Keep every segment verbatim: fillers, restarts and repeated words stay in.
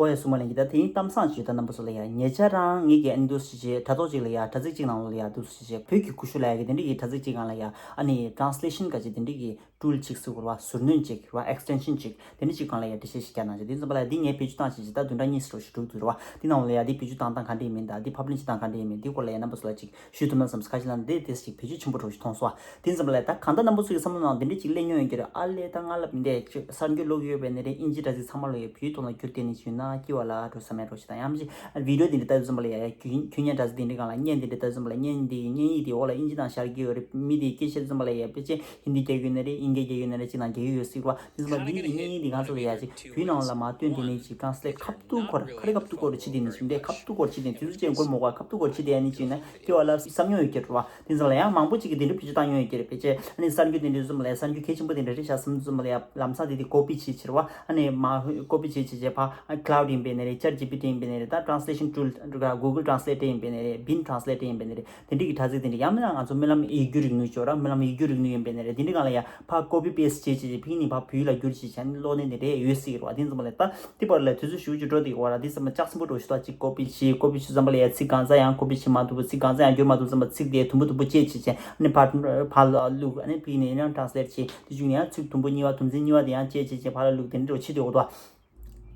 ཨོ་ཡ་སུ་མ་ལེན་གྱི་ད་དེ་ཡིན་གཏམ་བཟང་ཞིག་ད་རྣམ་པ་ཚོ་ལ་ཡ་ཉེ་ཆར་རང་ངེད་ཀྱི་ཨ་ནི་འདུག་སེ་བྱས་དྲ་ཐོག་ཅིག་ལ་ཡ་དྲ་ཚིགས་ཅིག་ནང་ལ་ཡ་འདུག་སེ་བྱས་བོད་ཀྱི་ཀུ་ཤུ་ལ་ཡ་གི་དེ་འདྲ་གི་དྲ་ཚིགས་ཅིག་སྒང་ལ་ཡ་ཨ་ནི་translation་ག་ཅིག་དེ་འདྲ་གི་tool་ཅིག་ཟེར་དགོས་རེད་བ། ཟུར་སྣོན་ཅིག་རེད་བ། extension་ཅིག་དེ་འདྲ་ཅིག་སྒང་ལ་ཡ་འགྲེལ་བཤད་ཞིག་རྒྱག་གནང་བྱས། དེ་ཙམ་པ་ལ་ཡ་འདི་ངས་བེད་སྤྱོད་བཏང་བྱས་བྱས་ད་བདུན་ཕྲག་གཉིས་ཙམ་ཞིག་འགྲོ་གི་འདུག་རེད་བ། འདི་ནང་ལ་ཡ་འདི་བེད་སྤྱོད་བཏང་སྟངས་ག་འདྲ་ཡིན་མིན་དང་འདི་ཕབ་ལེན་བྱེད་སྟངས་ག་འདྲ་ཡིན་མིན་འདི་སྐོར་ལ་ཡ་རྣམ་པ་ཚོ་ལ་ཅིག་ཞུ་ཐུབ་ན་བསམ། ཁ་ཤས་ལ་འདི་དེ་ཞིག་བེད་སྤྱོད་ཆེན་པོ་འདྲ་ཞིག་མཐོང་སོང་བ། དེ་ཙམ་པ་ལ་ད་གང་ལྟར་རྣམ་པ་ཚོ་གི་བསམ་བློ་ནང་དེ་འདྲ་ཅིག་སླེབས་མྱོང་ཡོད་ཀྱི་རེད། ཨ་ལས་ད་ང་ལ་མི་འདས་གསར་འགྱུར་ཀློག་གི་ཡོད་པས་ནི་རེད། དབྱིན་ཇི་དྲ་ཚིགས་ཚང་མ་ལ་ཡོད། བོད་ཡིག་ཐོག་ལ་བསྒྱུར་བསྡད་ནི་བྱུང་ན་སྐྱིད་པ་ལ་འགྲོ་ས་མེད་འགྲོ་ཞིག་དང་། ཡང་ཅིག་བི་ཌི་ཡོ་དེ་འདྲ་ལྟ་དུས་ཙམ་པ་ལ་ཡ་ཡ་ཁྱོད་ཁྱོད་བརྙན་དྲ་ཚིགས་དེ་འདྲ་སྒང་ལ་བརྙན་དེ་འདྲ་ལྟ་དུས་ཙམ་པ་ལ་བརྙན་དེ་བརྙན་ཡིག་དེ་འོག་ལ་དབྱིན་ཇི་དང་ཤར་གྱི་ཡོད་རེད། མི་དེ་སྐད་ཆ་ཙམ་པ་ལ་ཡ་ཕལ་ཆེར་ཧིན་དི་རྒྱག་གི་ཡོད་ན་རེད། དབྱིན་སྐད་རྒྱག་གི་ཡོད་ན་རེད། ཅིག་ནང་རྒྱག་གི་ཡོད་སྲིད་རེད་བ། དེ་ཙམ་པ་འདི་ཡི་བརྙན་ཡིག་འདི་གང་ཚོ་ལ་ཡ་ཅིག་བོད་ནང་ལ་མར་བཏོན་དེ་ནས་ཅིག་translate་ཁ་ཐུག་ཁོ་ར་ཁ་རི་ཁ་ཐུག་ཁོ་ར་བྱེད་དེ་ནས་ཅིག་འདྲ་ཁ་ཐུག་ཁོ་ར་བྱེད་དེ་དུས་ཚོད་ཅན་འགོར་མོ་ག་ཁ་ཐུག་ཁོ་ར་བྱེད་དེ་ཡ་ནི་ཅིག་ན་སྐྱེ་བ་ལ་བསམ་མྱོང་ཡོད་ཀྱི་རེད་བ། དེ་ཙམ་ལ་ཡང་མང་པོ་ཅིག་གིས་དེ་འདྲ་བེད་སྤྱོད་བཏང་མྱོང་ཡོད་ཀྱི་རེད། ཕལ་ཆེར་ཨ་ནི་གསར་འགྱུར་དེ་འདྲ་ཙམ་ལ་ཡ་གསར་འགྱུར་གལ་ཆེན་པོ་དེ་འདྲ་རེད་ཤག་བསམ་ཙམ་ལ་ཡ་ལམ་སང་དེ་དེ་copy་བྱེད་བྱེད་རེད་བ། ཨ་ནི་མར་copy་བྱེད་བྱེད་བྱེད་ཕར་cloud་ཡིན་པས་ནི་རེད། ChatGPT་ཡིན་པས་ནི་རེད། ད་translation tool་Google Translate་ཡིན་པས་ནི་རེད། Bing Translate་ཡིན་པས་ནི་རེད། དེ་འདྲ་གི་དྲ་ཚིགས་དེ་འདྲ་ཡང་མིན་ན་ང་ཚོ་སྨོན་ལམ་ཡིག་སྒྱུར་རིག་ནུས་ཅོ་ར་སྨོན་ལམ་ཡིག་སྒྱུར་རིག་ནུས་ཡིན་པས་ནི་རེད། དེ་འདྲ་གང་ལ་ཡ་ཕར་copy paste་བྱེད་བྱེད་བྱེད་ཕིག་ནི་ཕར་བོད་ལ་བསྒྱུར་བྱེད་བྱས་ནི་ཀློག་ནི་དེ་འདྲ་ཡོད་སྲིད་རེད་བ། དེ་ཙམ་པ་ལ་ད་དེ་བར་ལ་དུས་ཚོད་ཞེ་པོ་ཅིག་འགྲོ་དེ་བར་ལ་དེ་ཙམ་པ་ལྕགས་སྲིན་པོ་འགྲོ་ཞིག་ད་ཅིག་copy་བྱེད་copy་བྱེད་ཙམ་པ་ལ་ཡ་ཚིག་གང་ཚ་ཡང་copy་བྱེད་མ་ཐུབ། ཚིག་གང་ཚ་ཡང་བསྒྱུར་མ་ཐུབ་ཙམ་པ་ཚིག་དེ་དུམ་བུ་དུམ་བུ་བཅད་བྱེད་བྱས་ནི་ཕར་ཕར་ལ་བླུག་ཨ་ནི་ཕིག་ནི་ཡང་translate་བྱེད། དེ་བྱུང་ནས་ཡང་ཚིག་དུམ་བུ་གཉིས་པ་དུམ་ཚན་གཉིས་པ་དེ་ཡང་བཅད་བྱེད་བྱས་ཕར་ལ་བླུག་དེ་འདྲ་འགྲོ་བྱེད་དེ་འོ་དོ།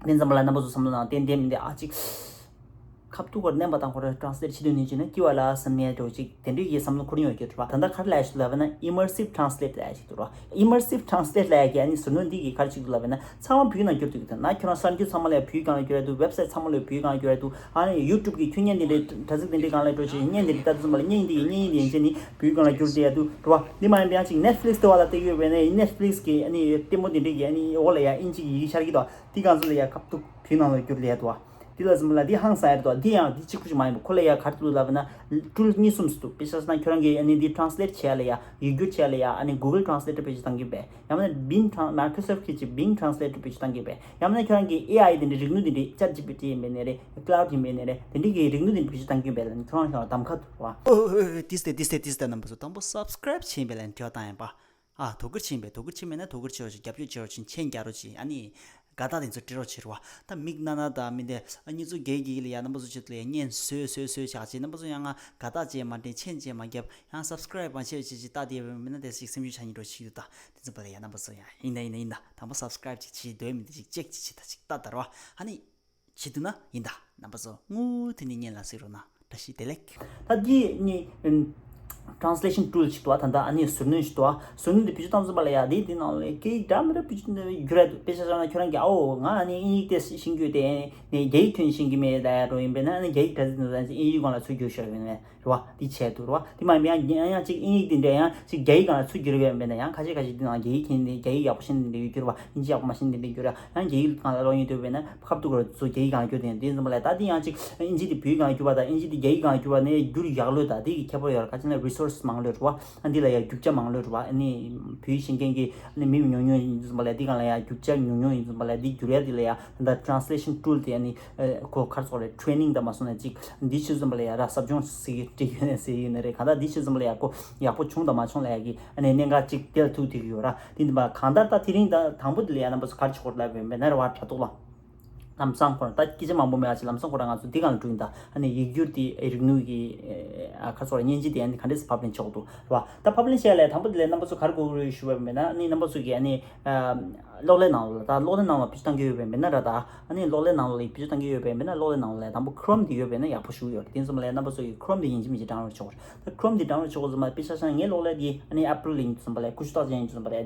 དེ་ཙམ་པ་ལ་རྣམ་པ་ཚོ་བསམ་བློ་ནང་ཏན་ཏན་མི་འདི་ཨ་ཅིག་ཁ་ཐུག་གོ་མནན་པ་དང་ཁོ་ར་translate་བྱེད་དུས་ནི་བྱས་ན་སྐྱིད་པ་ལ་བསམ་ནས་འགྲོ་ཅིག་དེ་འདྲའི་ཡི་བསམ་བློ་འཁོར་ཡོང་གི་འདུག་བ། ད་ལྟ་ག་རེ་ལབ་ཡ་ཞིག་ལབ་ན་immersive translate་ལབ་ཡ་ཞིག་འདུག་ར། immersive translate་ལབ་ཡ་གི་ཨ་ནི་ཟུར་སྣོན་འདི་གི་ག་རེ་ཞིག་འདུག་ལབ་ན་ཚང་མ་བོད་ནང་བསྒྱུར་ཐུབ་ཀྱི་འདུག་ན་ཁྱོད་རང་གསར་འགྱུར་ཚང་མ་ལ་བོད་སྒང་ལ་བསྒྱུར་ཡ་འདུག website་ཚང་མ་ལ་བོད་སྒང་ལ་བསྒྱུར་ཡ་འདུག་ཨ་ནི་YouTube་གི་ཁྱོད་བརྙན་འདི་འདྲའི་དྲ་ཚིགས་འདི་འདྲའི་སྒང་ལ་འགྲོ་ཅིག་བརྙན་འདི་འདྲའི་ལྟ་དུས་ཙམ་པ་ལ་བརྙན་འདི་ཡི་བརྙན་ཡིག་འདི་ཡན་ཆད་ནི་བོད་སྒང་ལ་བསྒྱུར་བསྡད་ཡ་འདུག་ར་བ། འདི་མ་ཡིན་པ་ཡང་ཅིག་Netflix་ལྟ་བ་ལ་བལྟས་ཡོད་པས་ན་Netflix་གི་ཨ་ནི་ལྟད་མོ་འདི་འདྲའི་གི་ཨ་ནི་འོག་ལ་ཡ་ཨིན་ཇི་གི་ཡི་གེ་ཤར་གྱི་འདུག་དེ་གང་ཚོ་ལ་ཡ་ཁ་ཐུག་བོད་ནང་ལ་བསྒྱུར་བསྡད་ཡ་འདུག་བ། འདི་ལ་ཙམ་ལ་འདི་ཧང་སང་ཡ་རེད་དོ། འདི་ཡང་འདི་གཅིག་པུ་ཞིག་མ་ཡིན་པ་ཁོ་ལ་ཡ་ག་རེ་འདུག་ལབ་ན་tool་གཉིས་གསུམ་ཞིག་འདུག་དཔེ་ཆ་བཞག་ན་ཁྱོད་རང་གིས་ཨ་ནི་འདི་translate་བྱེད་ཡ་ལ་ཡ་ཡིག་སྒྱུར་བྱེད་ཡ་ལ་ཡ་ཨ་ནི་Google Translate་བེད་སྤྱོད་བཏང་གི་ཡོད་པས། ཡང་ན་Bing Tran- Microsoft་གི་ཅིག་Bing Translate་བེད་སྤྱོད་བཏང་གི་ཡོད་པས། ཡང་ན་ཁྱོད་རང་གིས་ཨེ་ཨའི་དེ་འདྲའི་རིག་ནུས་དེ་འདྲའི་ChatGPT་ཡིན་པས་ནི་རེད། Claude་ཡིན་པས་ནི་རེད། དེ་འདྲའི་གི་རིག་ནུས་དེ་འདྲ་བེད་སྤྱོད་བཏང་གི་ཡོད་པས་ལ་ནི་ཁྱོད་རང་ཤོག་གདམ་ཁ་འདུག་བ། ཨོ་ཨོ་ཨོ་ཏིས་ཏེ་ཏིས་ཏེ་ཏིས་ཏེ་རྣམ་པ་ཚོ་དང་པོ་subscribe་བྱས་པས་ལ་ནི་དྲི་བ་བཏང་ཡིན་པ། ཨ་དོ་ཁུར་ཕྱིན་པས་དོ་ཁུར་ཕྱིན་མེད་ན་དོ་ཁུར་ཕྱི་རོགས་ཞིག་རྒྱབ་སྐྱོར་བྱེད་རོགས་ཞིག་མཆན་རྒྱག་རོགས་ཞིག་ཨ་ནི་དགའ་རྟགས་དེ་ཚོ་སྤྲད་རོགས་བྱེད་རོགས། ད་མིག་ན་ན་ད་མི་འདི་ཨ་གཉིས་ཚོ་རྒྱལ་གྱི་ལ་ཡ་རྣམ་པ་ཚོ་ཆེད་དུ་ལ་ཡ་བརྙན་བཟོས་བཟོས་བཟོས་བྱ་བྱེད་རྣམ་པ་ཚོ་ཡང་ང་དགའ་རྟགས་བྱས་མ་སྤྲད་མཆན་བྱས་མ་རྒྱབ་ཡང་subscribe་མ་བྱས་བྱས་བྱས་ལྟ་དེ་མེད་ན་དེ་ཞིག་སེམས་ཤུགས་ཆག་ཉིན་རོགས་ཞིག་ད་དེ་ཚོ་པ་ལ་ཡ་རྣམ་པ་ཚོ་ཡང་ཡིན་ད་ཡིན་ད་ཡིན་ད་དང་པོ་subscribe་ཅིག་བྱེད་འདོད་མི་འདི་ཞིག་ཅེག་ཅིག་བྱེད་ད་ཅིག་ལྟ་ད་རོགས་ཨ་ནི། བྱེད་ཐུབ་ན་ཡིན་ད། རྣམ་པ་ཚོ་དངུལ་དེ་ནི་ཉན་ལ་གཟིགས་རོགས་གནང་། བཀྲ་ཤིས་བདེ་ལེགས། ད་འདི་ནི་ཨམ། translation tool་ཞིག་འདུག་བ། ད་ལྟ་ཨ་ནི་ཟུར་སྣོན་ཞིག་འདུག་བ། ཟུར་སྣོན་དེ་བེད་སྤྱོད་བཏང་ཙམ་པ་ལ་ཡ་དེ་དེ་ནང་ལ་སྐད་ཡིག་འདྲ་མི་འདྲ་བེད་སྤྱོད་བསྒྱུར་ཡ་འདུག་དཔེ་ཆ་བཞག་ན་ཁྱོད་རང་གིས་ཨའོ་ང་ཨ་ནི་དབྱིན་ཡིག་དེ་ཤེས་ཀྱི་ཡོད་དེ་ནས་རྒྱ་ཡིག་ཐོན་ཤེས་ཀྱི་མེད་ད་ཡ་རོ་ཡིན་པས་ན་ཨ་ནི་རྒྱ་ཡིག་དྲ་ཚིགས་འདི་ཚོ་དབྱིན་ཡིག་སྒང་ལ་ཚུར་བསྒྱུར་ཤོག་ཡོད་ནས། རེད་བ། འདི་བྱས་འདུག་རེད་བ། དེ་མ་ཡིན་པ་ཡང་ཡང་ཡང་ཅིག་དབྱིན་ཡིག་འདི་འདྲ་ཡང་ཅིག་རྒྱ་ཡིག་སྒང་ལ་ཚུར་བསྒྱུར་བས་མེད་ན་ཡང་ཁ་ཤས་ཁ་ཤས་འདི་ནང་རྒྱ་ཡིག་མཁྱེན་འདི་རྒྱ་ཡིག་ཡག་པོ་ཤེས་འདི་འདྲ་ཡོད་འགྱུར་བ། དབྱིན་ཇི་ཡག་པོ་མ་ཤེས་འདི་འདྲ་འགྱུར་ཡང་རྒྱ་ཡིག་སྒང་ལ་ཀློག་སྙིང་འདོད་པས་ན་ཁ་ཐུག་གར་ཚུར་རྒྱ་ཡིག་སྒང་ལ་བསྒྱུར་དེ་འདི་ཙམ་པ་ལས་ད་འདི་ཡང་ཅིག་དབྱིན་ཇི་འདི་བོད་སྒང་ལ་བསྒྱུར་བ་དང་དབྱིན་ཇི་འདི་རྒྱ་ཡིག་སྒང་ལ་བསྒྱུར་བ་ནས་བསྒྱུར་ཡག་ལོས་དང་འདི་གི་ཁྱད་པར་ཡོད་ར་ཁ་ཅིག་ན་resource་མང་ལོས་རེད་བ། ཨ་འདི་ལ་ཡང་རྒྱུ་ཆ་མང་ལོས་རེད་བ། ཨ་ནི་བོད་ཡིག་ཤེས་མཁན་གྱི་ཨ་ནི་མི་ཉུང་ཉུང་ཡིན་ཙམ་པ་ལས་འདི་སྒང་ལ་ཡང་རྒྱུ་ཆ་ཉུང་ཉུང་ཡིན་ཙམ་པ་ལས་འདི་བསྒྱུར་ཡ་འདི་ལ་ཡང་ད་ལྟ་translation tool་དེ་ཨ་ནི་ཨ་ཁོ་ག་རེ་ཟེར་དགོས་རེད། training་དང་མ་སོང་ན་ཅིག་འདི་ཆུ་ཙམ་པ་ལ་ཡ་ར་ཟབ་སྦྱོང་ཟེར་གྱི་འགྲིག་ཡོད་ནས་ཟེར་གྱི་ཡོད་ནི་རེད། གང་ལྟར་འདི་ཆུ་ཙམ་པ་ལ་ཡ་ཁོ་ཡག་པོ་བྱུང་དང་མ་བྱུང་ལ་ཡ་གི་ཨ་ནི་གནད་འགག་ཅིག་དེ་ལ་ཐུག་བསྡད་ཀྱི་ཡོད་ར། དེ་འདི་མ་གང་ལྟར་ད་དེ་རིང་ད་དང་པོ་དེ་ལ་ཡ་རྣམ་པ་ཚོ་ག་རེ་བྱེད་དགོས་རེད་ལབ་ཡོད་མེད་ན་རེད་བ། དྲ་ཐོག་ལ་ལམ་སང་ཁོ་རང་ད་སྐད་ཆ་མང་པོ་མེད་ཨ་ཅིག་ལམ་སང་ཁོ་རང་ང་ཚོ་འདི་སྒང་ལ་འགྲོ་ཡིན་ད། ཨ་ནི་ཡིག་སྒྱུར་དེ་རིག་ནུས་ཀྱི་ཨ་ག་རེ་ཟེར་དགོས་རེད། བརྙན་ཆས་དེ་ཨ་ནི་ག་འདྲས་སེ་ཕབ་ལེན་བྱེད་དགོས་འདུག་རེད་བ། ད་ཕབ་ལེན་བྱས་ལ་ཡ་དང་པོ་དེ་ལ་ཡ་རྣམ་པ་ཚོ་ག་རེ་དགོས་ཀྱི་རེད་ཞུ་བ་ཡིན་མེད་ན་ཨ་ནི་རྣམ་པ་ཚོ་གི་ཨ་ནི་ཨ། གློག་ཀླད་ནང་ལོགས་ལ་ད་གློག་ཀླད་ནང་ལོགས་བེད་སྤྱོད་བཏང་གི་ཡོད་པས་མེད་ན་ར་ད། ཨ་ནི་གློག་ཀླད་ནང་ལོགས་ལ་བེད་སྤྱོད་བཏང་གི་ཡོད་པས་མེད་ན་གློག་ཀླད་ནང་ལོགས་ལ་དང་པོ་Chrome་དེ་ཡོད་པས་ན་ཡག་པོ་ཞུ་གི་ཡོད་རེད། དེ་ཙམ་ལ་རྣམ་པ་ཚོ་གིས་Chrome་དེ་ཡིན་གཅིག་མིན་གཅིག་download་བྱེད་དགོས་རེད། ད་Chrome་དེ་download་བྱེད་དགོས་ཙམ་པ་དཔེ་ཆ་བཞག་ན་ངའི་གློག་ཀླད་དེ་ཨ་ནི་Apple་ཡིན་ཙམ་པ་རེད།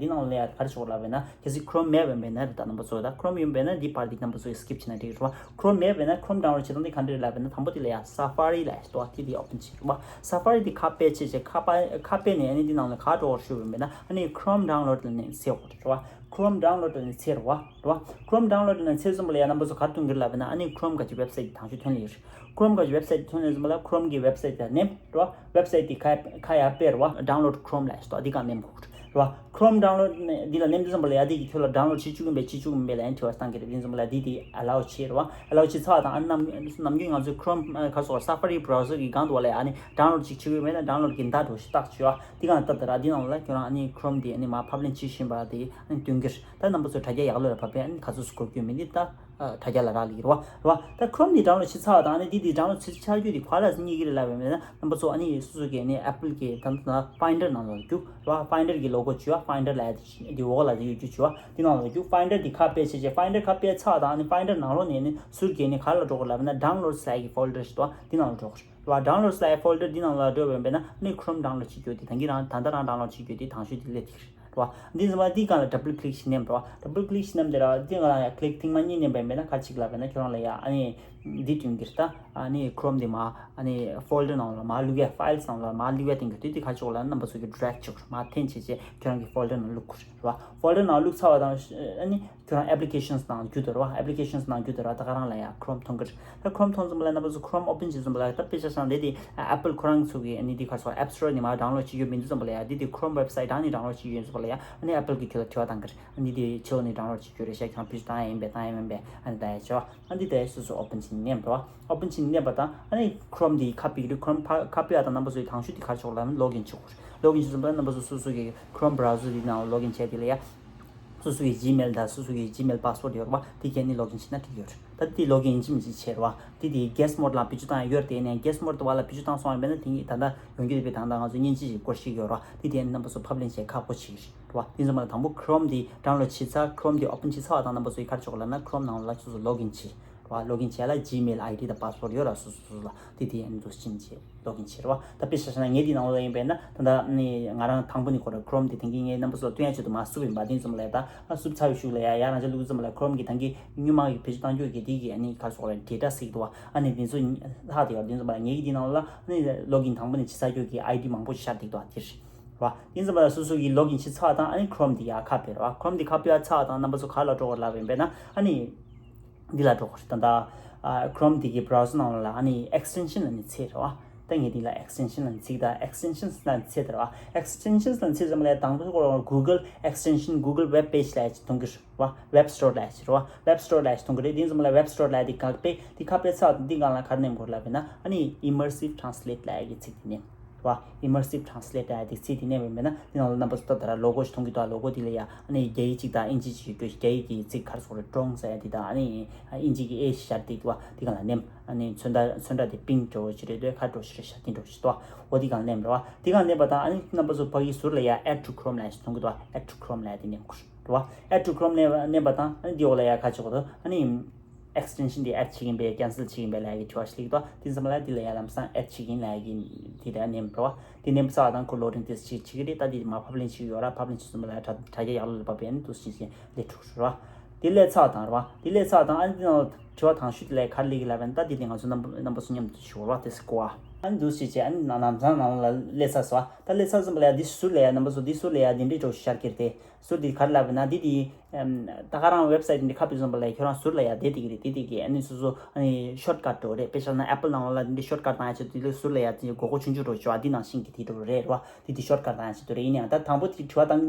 འདི་ནང་ལོགས་ལ་ཡ་ག་རེ་བྱེད་དགོས་ལབ་པས་ན་གལ་སྲིད་Chrome་མེད་པས་མེད་ན་རེད། ད་རྣམ་པ་ཚོ་ད་Chrome་ཡོད་པས་ན་འདི་part་འདི་རྣམ་པ་ཚོ་གིས་skip་བྱས་ན་འགྲིག་རེད་བ། Chrome་མེད་པས་ན་Chrome་download་བྱེད་སྟངས་དེ་ག་འདྲ་རེད་ལབ་པས་ན་དང་པོ་དེ་ལ་ཡ་Safari་ལ་ཡ་ལྟོས་དེ་དེ་open་བྱེད་རེད་བ། Safari་དེ་ཁ་ཕྱེ་བྱས་བྱས་ཁ་པ་ཁ་ཕྱེ་ནས་ཨ་ནི་འདི་ནང་ལ་ག་འགྲོ་བར་ཞུ་བས་མེད་ན་ཨ་ནི་Chrome་download་ལ་ནས་འཚོལ་དགོས་རེད་བ། Chrome download་ལ་ནས་འཚོལ་རེད་བ། རེད་བ། Chrome download་ལ་ནས་འཚོལ་ཙམ་པ་ལ་ཡ་རྣམ་པ་ཚོ་ག་རེ་ཐོན་གྱི་རེད་ལབ་པ་ན་ཨ་ནི་Chrome་ག་ཅིག་website་དེ་དང་ཤོས་ཐོན་ལེ་ཡོད་རེད། Chrome་ག་ཅིག་website་དེ་ཐོན་ལེ་ཙམ་པ་ལ་Chrome་གི་website་དེ་ནེམ་རེད་བ། website་དེ་ཁ་ཁ་ཡར་ཕྱེ་རེད་བ། Download Chrome་ལ་ཞིག་ཏོ་འདི་གང་ནེམ་དགོས་རེད་བ། Chrome་download་འདི་ལ་ནེམ་དུས་ཙམ་པ་ལ་ཡ་འདི་གི་ཁྱོད་ལ་download་བྱེད་བཅུག་གི་མེད་བྱེད་བཅུག་གི་མེད་ལ་ཡང་དྲི་བ་བཏང་གི་རེད། དེ་ཙམ་པ་ལ་འདི་དེ་allow་བྱེད་རེད་བ། allow་བྱེད་ཚར་བ་དང་ཨ་ནི་ནམ་ནམ་རྒྱུན་ང་ཚོའི་Chrome་ག་རེ་ཟེར་དགོས་རེད། Safari browser་གི་སྒང་དུ་བ་ལ་ཡ་ཨ་ནི་download་ཅིག་བྱེད་ཀྱི་མེད་ན་download་གི་མདའ་འགྲོ་ཞིག་བཏགས་བྱས་བ། འདི་གང་ལྟར་ད་ར་འདི་ནང་ལ་ཁྱོད་རང་ཨ་ནི་Chrome་དེ་ཨ་ནི་མར་ཕབ་ལེན་བྱེད་བཞིན་པ་དེ་ཨ་ནི་སྟོན་གྱི་རེད། ད་རྣམ་པ་ཚོ་དྲ་རྒྱ་ཡག་ལོས་ལ་བབས་པས་ཨ་ནི་ག་ཚོད་སུ་གོ་རྒྱུ་མིན་འདི་ད་ དྲ་རྒྱ་ལ་རག་ལས་ཀྱི་རེད་བ། རེད་བ། ད་Chrome་འདི་download་བྱས་ཚར་བ་དང་ཨ་ནི་འདི་འདི་download་བྱས་ཚར་རྒྱུ་དེ་ག་ལ་རྙེད་ཀྱི་རེད་ལབ་པ་ཡིན་ན། རྣམ་པ་ཚོ་ཨ་ནི་སོ་སོ་གི་ཨ་ནི་Apple་གི་ད་ད་Finder་ནང་ལ་རྒྱུགས་རེད་བ། Finder་གི་logo་བྱས་བ། Finder་ལབ་ཡ་དེ་འདི་འོག་ལ་དེ་ཡོད་རྒྱུ་བྱས་བ། འདི་ནང་ལ་རྒྱུགས། Finder་འདི་ཁ་ཕྱེ་བྱས་བྱས་Finder་ཁ་ཕྱེ་ཚར་བ་དང་ཨ་ནི་Finder་ནང་ལོགས་ནས་ཨ་ནི་ཟུར་གི་ཨ་ནི་ག་ལ་འགྲོ་དགོས་ལབ་པ་ཡིན་ན་downloads་ལབ་ཡ་གི་folder་ཞིག་འདུག་བ། འདི་ནང་ལ་འགྲོ་དགོས་རེད་བ། Downloads་ལབ་ཡ་folder་འདི་ནང་ལ་འགྲོ་བ་ཡིན་པས་ན་ཨ་ནི་Chrome་download་བྱེད་རྒྱུ་དེ་ད་གིན་རང་ད་ལྟ་རང་download་བྱེད་རྒྱུ་དེ་དང་ཤོས་དེ་སླེབས་ཐིག་རེད། རེད་བ། འདི་ཙམ་པ་འདི་སྒང་ལ་double click་ཞིག་མནན་པ་རེད་བ། Double click་ཞིག་མནན་དེ་ར་འདི་སྒང་ལ་ཡང་click་ཐེངས་མ་གཉིས་མནན་པ་ཡིན་པས་ན་ག་རེ་བྱེད་ཀྱི་ལབ་པ་ཡིན་ན་ཁྱོད་རང་ལ་ཡ་ཨ་ནི་འདི་སྟོན་གྱི་རེད། ད་ཨ་ནི་Chrome་འདི་མར་ཨ་ནི་folder་ནང་ལ་མར་བླུག་ཡ། Files་ནང་ལ་མར་བླུག་ཡ་སྟོན་གྱི་རེད། དེ་དེ་ག་རེ་བྱེད་དགོས་ལབ་ན་རྣམ་པ་ཚོ་གི་drag་བྱེད་དགོས་རེད། མར་འཐེན་བྱས་བྱས་ཁྱོད་རང་གི་folder་ནང་བླུག་དགོས་རེད། རེད་བ། Folder་ནང་བླུག་ཚར་བ་དང་ཨ་ནི་ཁྱོད་རང་applications་ནང་རྒྱུག་དགོས་རེད་བ། Applications་ནང་རྒྱུག་དགོས་རེད་བ། ད་ག་རང་ལ་ཡ་Chrome་མཐོང་གི་རེད། ད་Chrome་མཐོང་ཙམ་པ་ལ་རྣམ་པ་ཚོ་Chrome་open་བྱེད་ཙམ་པ་ལ་ད་དཔེ་ཆ་བཞག་ན་འདི་དེ་Apple་ཁོ་རང་ཚོ་གི་ཨ་ནི་འདི་ག་རེ་ཟེར་App Store་ནས་མར་download་བྱེད་རྒྱུ་མི་འདུག་ཙམ་པ་ལ་ཡ་འདི་དེ་Chrome་website་ནང་ནས་download་བྱེད་རྒྱུ་ཡིན་ཙམ་པ་ལ་ཡ་ཨ་ནི་Apple་གི་ཁྱོད་ལ་དྲི་བ་བཏང་གི་རེད། ཨ་ནི་འདི་ཕྱི་ལོགས་ནས་download་བྱེད་རྒྱུ་རེད་ཤག་ཁྱོད་རང་བེད་སྤྱོད་བཏང་ཡ་ཡིན་པས་བཏང་ཡ་མིན་པས་ཨ་ནི་ལྟ་ཡ་བྱེད་བ། ཨ་འདི་ལྟ་ཡ་སོ་སོ་open་བྱེད་ནས་མནན་པ་རེད་བ། Open་བྱེད་ནས་མནན་པ་དང་ཨ་ནི་Chrome་འདི་ཁ་ཕྱེ་གི་རེད། Chrome་ཕ་ཁ་ཕྱེ་བ་དང་རྣམ་པ་ཚོ་ཡི་དང་ཤོས་འདི་ག་རེ་བྱེད་དགོས་ལབ་ན་login་བྱེད་དགོས་རེད། Login་བྱེད་ཙམ་པ་རྣམ་པ་ཚོ་སོ་སོ་གི་Chrome browser་འདི་ནང་login་བྱས་དེ་ལ་ཡ། སོ་སོ་གི་Gmail་དང་སོ་སོ་གི་Gmail password་ཡོད་རེད་བ། དེ་གས་ནི་login་བྱས་ན་འགྲིག་ཡོད་རེད། ད་དེ་login་ཡིན་གཅིག་མིན་གཅིག་བྱས་རེད་བ། དེ་དེ་guest mode་ལ་བེད་སྤྱོད་བཏང་ཡ་ཡོད་རེད། དེ་ནས་guest mode་དུ་བ་ལ་བེད་སྤྱོད་བཏང་སོང་བ་ཡིན་པས་ན་དེ་ཉིད་ད་ལྟ་ཡོང་རྒྱུ་དེ་བས་ད་ལྟ་ང་ཚོ་མཉེན་ཆས་ཀྱི་སྐོར་ཞིག་ཡོད་རེད་བ། དེ་དེ་ནི་རྣམ་པ་ཚོ་ཕབ་ལེན་བྱེད་ཁག་པོ་ཞིག་རེད་བ། དེ་ཚོ་མ་ལ་དང་པོ་Chrome་དེ་download་བྱས་ཚར། Chrome་དེ་open་བྱས་ཚར་བ་དང་རྣམ་པ་ཚོ་ཡི་ག་རེ་བྱེད་དགོས་ལབ་ན་Chrome་ནང་ལ་སོ་སོ་login་བྱས་རེད་བ། Login་བྱས་ལ་Gmail ID་དང་password་ཡོད་རེད། སོ་སོ་སོ་ལ་དེ་དེ་ནི་འདུག་སེ་བྱས། Login་བྱེད་རོགས། ད་དཔེ་ཆ་བཞག་ན་ངས་འདི་ནང་ལ་ཡིན་པས་ན་ད་ལྟ་ནི་ང་རང་དང་པོ་ནས་ཁོ་ར་Chrome་དེ་དེང་གི་ངས་རྣམ་པ་ཚོ་ལ་སྟོན་ཡ་ཆེད་དུ་མར་བསུབས་ཡིན་པ། དེ་ཙམ་ལ་ད་ཨ་བསུབས་ཚར་བའི་གཞུག་ལ་ཡ་ཡ་རང་ཅག་བླུགས་ཙམ་ལ་Chrome་གི་དང་གི་སྔོན་མ་གི་བེད་སྤྱོད་བཏང་རྒྱུ་གི་དེ་གི་ཨ་ནི་ག་རེ་ཟེར་དགོས་རེད། data་ཟེར་གི་འདུག་བ། ཨ་ནི་དེ་ཚོ་ལྷག་དེ་ཡོད། དེ་ཙམ་ལ་ངས་ཀྱི་འདི་ནང་ལ་ཨ་ནི་login་དང་པོ་ནས་བྱེད་ཚར་རྒྱུ་གི ID་མང་པོ་ཞིག་ཤར་བསྡད་འདུག་བ། དེ་རེད་བ། དེ་ཙམ་ལ་སོ་སོ་གི་login་བྱེད་ཚར་དང་ཨ་ནི་Chrome་དེ་ཡ་ཁ་ཕྱེ་རོགས། Chrome་དེ་ཁ་ཕྱེ་ཚར་དང་རྣམ་པ་ཚོ་ག་ལ་འགྲོ་དགོས་ལབ་ཡིན་པས་ན་ཨ་ནི། འདི་ལ་འགྲོ་དགོས་རེད། ད་ལྟ་ཨ་Chrome་འདི་གི་browser་ནང་ལ་ཨ་ནི་extension་ལ་ནི་ཚེ་རེད་བ། ད་ངས་འདི་ལ་extension་ལ་ནི་ཚིག་ད་extensions་ལ་ནི་ཚེ་དེ་རེད་བ། Extensions་ལ་ནི་ཚེ་ཙམ་ལ་དང་པོ་ཁོ་Google extension Google web page་ལ་ཡ་ཅིག་མཐོང་གི་རེད་བ། Web Store་ལ་ཡ་ཅིག་རེད་བ། Web Store་ལ་ཡ་ཅིག་མཐོང་གི་རེད། འདི་ཙམ་ལ་Web Store་ལ་ཡ་འདི་ག་པེ་འདི་ཁ་པེ་ཚག་འདི་སྒང་ལ་ག་རེ་ནེམ་དགོས་ལབ་ཡིན་ན་ཨ་ནི་immersive translate་ལ་ཡ་གི་ཚིག་འདི་ནེམ། རེད་བ། Immersive Translate་ལབ་ཡ་དེ་ཚིག་དེ་ནས་མེད་མེད་ན་དེ་ནང་ལ་རྣམ་པ་ཚོ་ལྟ་ད་ར་logo་ཞིག་མཐོང་གི་འདུག logo་དེ་ལ་ཡ་ཨ་ནི་རྒྱ་ཡིག་ཅིག་དང་ཨིན་ཇི་ཅིག་འགྲོ། རྒྱ་ཡིག་གི་ཚིག་ག་རེ་ཟེར་དགོས་རེད། drone་ཟེར་ཡ་དེ་དང་ཨ་ནི་ཨིན་ཇི་གི་ཨེ་ཞིག་ཤར་དེ་འདུག་དེ་གང་ལ་ནེམ། ཨ་ནི་ཚོན་མདོག་ཚོན་ཁྲ་དེ་pink་འདྲ་བོ་ཞིག་རེད་འདུག་ཁ་འདྲ་བོ་ཞིག་རེད་ཤག་དེ་འདྲ་བོ་ཞིག་འདུག་འོ་དེ་གང་ལ་ནེམ་རེད་བ། དེ་གང་ནེམ་པ་དང་ཨ་ནི་རྣམ་པ་ཚོ་ཕ་གི་ཟུར་ལ་ཡ་Add to Chrome་ལབ་ཡ་ཞིག་མཐོང་གི་འདུག Add to Chrome་ལབ་ཡ་དེ་ནེམ་དགོས་རེད་བ། Add to Chrome་ནེམ་པ་དང་ཨ་ནི་དེ་འོག་ལ་ཡ་ཁ་ཆེ་གོ་དོ་ཨ་ནི། Extension་དེ་add་བྱེད་ཀྱིན་པས་cancel་བྱེད་ཀྱིན་པས་ལབ་ཡ་གི་དྲི་བ་ཞིག་སླེབས་འདུག་དེ་ཙམ་ལ་འདི་ལ་ཡ་ལམ་སང་add་བྱེད་ཀྱིན་ལབ་ཡ་གི་དེ་ལ་ནེམ་རེད་བ། དེ་ནེམ་ཚར་དང་ཁོ་loading་དེ་ཅིག་བྱེད་ཀྱི་རེད། ད་དེ་མ་ཕབ་ལེན་བྱེད་ཀྱི་ཡོད་ར། ཕབ་ལེན་བྱེད་ཙམ་ལ་ཡ་དྲ་དྲ་རྒྱ་ཡག་ལོས་ལ་བབས་པས་ནི་འདུག་ཅིག་ཅིག་སླེབས་ཐུབ་རེད་བ། དེ་སླེབས་ཚར་དང་རེད་བ། དེ་སླེབས་ཚར་དང་ཨ་ནི་དེ་ནང་དྲི་བ་དང་ཤོས་དེ་ལ་ཡ་ག་རེ་སླེབས་ཀྱི་ལབ་པས་ན་ད་དེ་དེ་ང་ཚོ་རྣམ་པ་རྣམ་པ་ཚོ་མཉམ་དུ་ཞུ་བ་རེད་བ། དེ་སི་ཀོ་བ། ཨ་ནི་འདུག་ཅིག་བྱས་ཨ་ནི་ནང་ལམ་སང་ནང་ལ་སླེབས་ཚར་སོང་བ། ད་སླེབས་ཚར་ཙམ་ལ་ཡ་འདི་ཟུར་ལ་ཡ་རྣམ་པ་ཚོ་འདི་ཟུར་ལ་ཡ་དེ་འདྲའི་གྲོགས་ཤིག་ཤར་གྱི་རེད་དེ། ཟུར་འདི་ག་རེ་ལབ་ན་འདི་དེ། ད་ག་རང་website་འདི་ཁ་ཕྱེ་ཙམ་པ་ལ་ཁྱོད་རང་ཟུར་ལ་ཡ་བསྡད་དེ་གི་རེད། དེ་དེ་གི་ཨ་ནི་སོ་སོ་ཨ་ནི་shortcut་འགྲོ་རེད། དཔེ་བཞག་ན་Apple་ནང་ལ་འདི་shortcut་བཏང་ཡ་ཆེད་དུ་དེ་ཟུར་ལ་ཡ་དེ་སྒོར་སྒོར་ཆུང་ཆུང་འགྲོ་ཆོག་ཨ་འདི་ནང་བཞིན་གི་དེ་འགྲོ་རེད་རེད་བ། དེ་དེ་shortcut་བཏང་ཡ་ཆེད་དུ་རེད། ཡིན་ཡང་ད་དང་པོ་དེ་དྲི་བ་བཏང་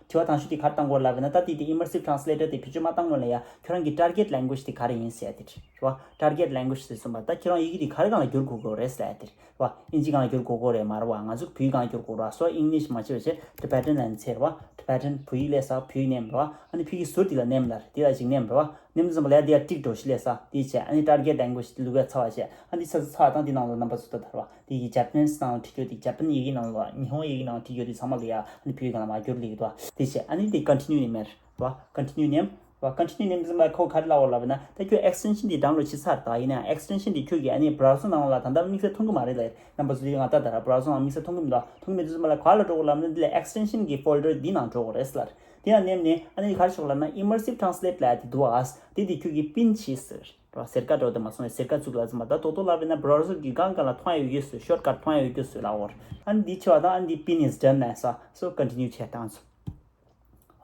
དྲི་བ་དང་ཤོས་དེ་ག་རེ་བཏང་དགོས་ལབ་ན་ད་དེ་དེ་immersive translator་དེ་བེད་སྤྱོད་མ་བཏང་སྔོན་ལ་ཡ་ཁྱོད་རང་གི་target language་དེ་ག་རེ་ཡིན་ཟེར་ཡ་དེ་རེད་བ། Target language་ཟེར་སོང་བ་ད་ཁྱོད་རང་ཡི་གེ་དེ་ག་རེ་སྒང་ལ་བསྒྱུར་དགོས་དགོས་རེད་ཟེར་ཡ་དེ་རེད། བ། ཨིན་ཇི་སྒང་བསྒྱུར་དགོས་ཀྱི་རེད་མ་རེད་བ། ང་ཚོ་བོད་སྒང་བསྒྱུར་དགོས་རེད་བ། So English་མ་བྱེད་པ་བྱས་Tibetan་ལ་འཚེར་བ། Tibetan་བོད་ཡིག་སླེབས་ས་བོད་ཡིག་ནེམ་རེད་བ། ཨ་ནི་ཕ་གི་ཟུར་དེ་ལ་ནེམ་ལ་རེད། དེ་ལ་ཅིག་ནེམ་རེད་བ། ནེམ་ཙམ་པ་ལ་དེ་ཡ་ཏིག་འགྲོ་ཞིག་སླེབས་ས་དེ་བྱས་ཨ་ནི་Target Language་དེ་བླུག་ཡ་ཚར་བ་བྱས་ཨ་ནི་ས་ས་ཚར་དང་དེ་ནང་ལ་རྣམ་པ་ཚོ་ལྟ་དར་བ་དེ་གི་Japanese་ནང་ལ་བྲིས་རྒྱུ་དེ་Japan་ཡི་གེ་ནང་ལ་ཉི་ཧོང་ཡི་གེ་ནང་ལ་བྲིས་རྒྱུ་དེ་ཚང་མ་ལ་ཡ་ཨ་ནི་བོད་ཡིག་སྒང་ལ་མར་བསྒྱུར་སླེབས་ཀྱི་འདུག་དེ་བྱས་ཨ་ནི་དེ་Continue་ནེམ་རེད་བ། Continue་ནེམ། བ། Continue་ནེམ་ཙམ་པ་ཁོ་ག་རེ་ལབ་པ་ལབ་ན་ད་ཁྱོད་extension་འདི་download་བྱས་ཚར་ད་ཡིན་ན་extension་འདི་ཁྱོད་ཀྱི་ཨ་ནི་browser་ནང་ལ་ད་ལྟ་དམིགས་བསལ་མཐོང་གི་མ་རེད་ལ། རྣམ་པ་ཚོ་འདི་ང་ལྟ་ད་ར་browser་ནང་དམིགས་བསལ་མཐོང་གི་མི་འདུག་མཐོང་གི་མི་འདུག་ཙམ་པ་ལ་ག་ལ་འགྲོ་དགོས་ལབ་ན་འདི་ལ་extension་གི་folder་འདི་ནང་འགྲོ་དགོས་རེད་ལ། དེ་ཡང་ནེམ་ནས་ཨ་ནི་ག་རེ་ཤོག་ལབ་ན་immersive translate་ལབ་དེ་འདུག་ཨ། དེ་དེ་ཁྱོད་ཀྱི་pin་བྱས་ཟེར་ར་ཟེར་ཀ་འགྲོ་དེ་མ་སོང་ཟེར་ཀ་བཙུགས་ལ་ཙམ་པ་ད་ཏོག་ཏོག་ལབ་པ་ན་browser་གི་སྒང་ག་ལ་མཐོང་ཡ་ཡོད་ཟེར་shortcut་མཐོང་ཡ་ཡོད་ཟེར་ལབ་འོར། ཨ་ནི་འདི་བྱས་པ་དང་ཨ་ནི་འདི་pin is done་ལབ་ས། So continue་བྱས་བཏང་སོང་།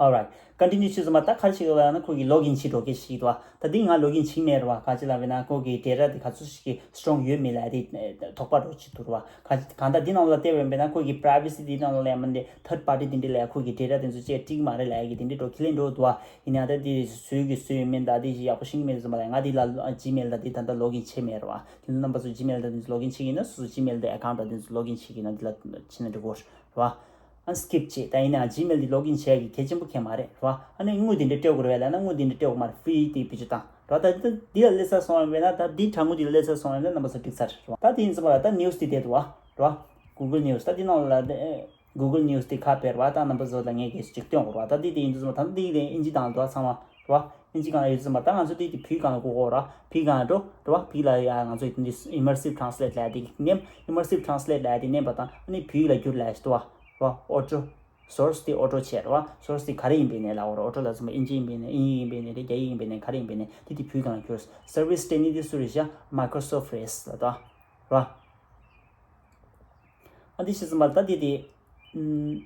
Alright། Continue་བྱས་ཙམ་པ་ད་ག་རེ་བྱེད་དགོས་ལབ་ན་ཁོ་གི་login་བྱེད་འགྲོ་གི་ཞིག་འདུག་ད་འདི་ང་login་བྱེད་མེད་རེད་བ། ག་ཅི་ལབ་ན་ཁོ་གི་data་དེ་ག་ཚོད་ཞིག་གི་strong་ཡོད་མེད་ལ་དེ་དོགས་པ་འགྲོ་ཅིག་འདུག་རེད་བ། ག་གང་ལྟར་འདི་ནང་ལ་བལྟས་པ་ཡིན་པས་ན་ཁོ་གི་privacy་འདི་ནང་ལ་ཡང་མིན་ཏེ་third party་དེ་འདྲ་ལ་ཡང་ཁོ་གི་data་དེ་ཚོ་བཅས་འགྲིག་མ་རེད་ལབ་ཡ་གི་དེ་འདྲ་འགྲོ་ཁས་ལེན་འགྲོ་འདུག་བ། ཡིན་ཡང་ད་དེ་བཟོས་གི་བཟོས་ཡོད་མེད་ད་དེ་ཞིག་ཡག་པོ་ཤེས་ཀྱི་མེད་ཙམ་པ་ལ་ང་འདི་ལ་Gmail་ད་དེ་ད་ལྟ་login་བྱས་མེད་རེད་བ། དེ་ཚོ་རྣམ་པ་ཚོ་Gmail་ད་དེ་ཚོ་login་བྱེད་ཀྱི་ཡིན་ན་སོ་སོ་Gmail་ད་account་ད་དེ་ཚོ་login་བྱེད་ཀྱི་ཡིན་ན་འདི་ལ་བྱེད་ན་འགྲིག་གོ་རེད་བ། ཨ་skip་བྱེད། ད་ཡིན་ན་Gmail་འདི་login་བྱེད་ཡ་གི་གལ་ཆེན་པོ་གང་ཡང་མ་རེད་རེད་བ། ཨ་ནི་དངུལ་འདི་འདྲ་སྤྲད་དགོས་རེད་བས་ལབ་ན་དངུལ་འདི་འདྲ་སྤྲད་དགོས་མ་རེད། free་དེ་བེད་སྤྱོད་བཏང་ ར། ད་འདི་འདི་ལ་སླེབས་ཚར་སོང་བ་ཡིན་ན། ད་འདི་དྲ་ངོས་འདི་ལ་སླེབས་ཚར་སོང་བ་ཡིན་ན་རྣམ་པ་ཚོ་འགྲིག་ཚར་རེད་བ། ད་དེ་ཡིན་ཙམ་པ་ལ་ད་news་དེ་བསྡད་འདུག་བ་ར། Google News། ད་འདི་ནང་ལ་Google News་དེ་ཁ་ཕྱེ་ར་བ། ད་རྣམ་པ་ཚོ་ལ་ངས་གལ་སྲིད་ཅིག་སྟོན་དགོས་ར་བ། ད་འདི་དེ་ཡིན་དུས་ཙམ་པ་ད་འདི་དེ་ཨིན་ཇི་དང་འདུག་བ། ཚང་མ་ར་བ། ཨིན་ཇི་སྒང་ལ་ཡོད་དུས་ཙམ་པ་ད་ང་ཚོ་འདི་དེ་བོད་སྒང་ལ་བཀོད་དགོས་ར། བོད་སྒང་ལ་འགྲོ་ར་བ། བོད་ལ་ཡ་ང་ཚོ་ཡི་འདི་immersive translate་ལབ་ཡ་དེ་མནན། Immersive translate་ལབ་ཡ་དེ་མནན་པ་དང་ཨ་ནི་བོད་ལ་བསྒྱུར་ལབ་ཡ་ཞིག་འདུག་བ་ར་བ། auto source་དེ་auto་བྱས་ར་བ། source་དེ་ག་རེ་ཡིན་པའི་ནས་ལབ་དགོས་ར། auto་ལབ་ཙམ་པ་ཨིན་ཇི་ཡིན་པའི་ནས། དབྱིན་ཡིག་ཡིན་པའི་ནས་རེད། རྒྱ་ཡིག་ཡིན་པའི་ནས། ག་རེ་ཡིན་པའི་ནས་ག་རེ་ཡིན་པའི་ནས་དེ་དེ་བོད་སྒང་ལ་བསྒྱུར། service་སྤྲད་ནི་དེ་སུ་རེད་ཤག Microsoft་རེད་ལབ་དོ་ར། ཨ་འདི་ཤི་ཙམ་པ་ད་དེ་དེ་ཨུམ།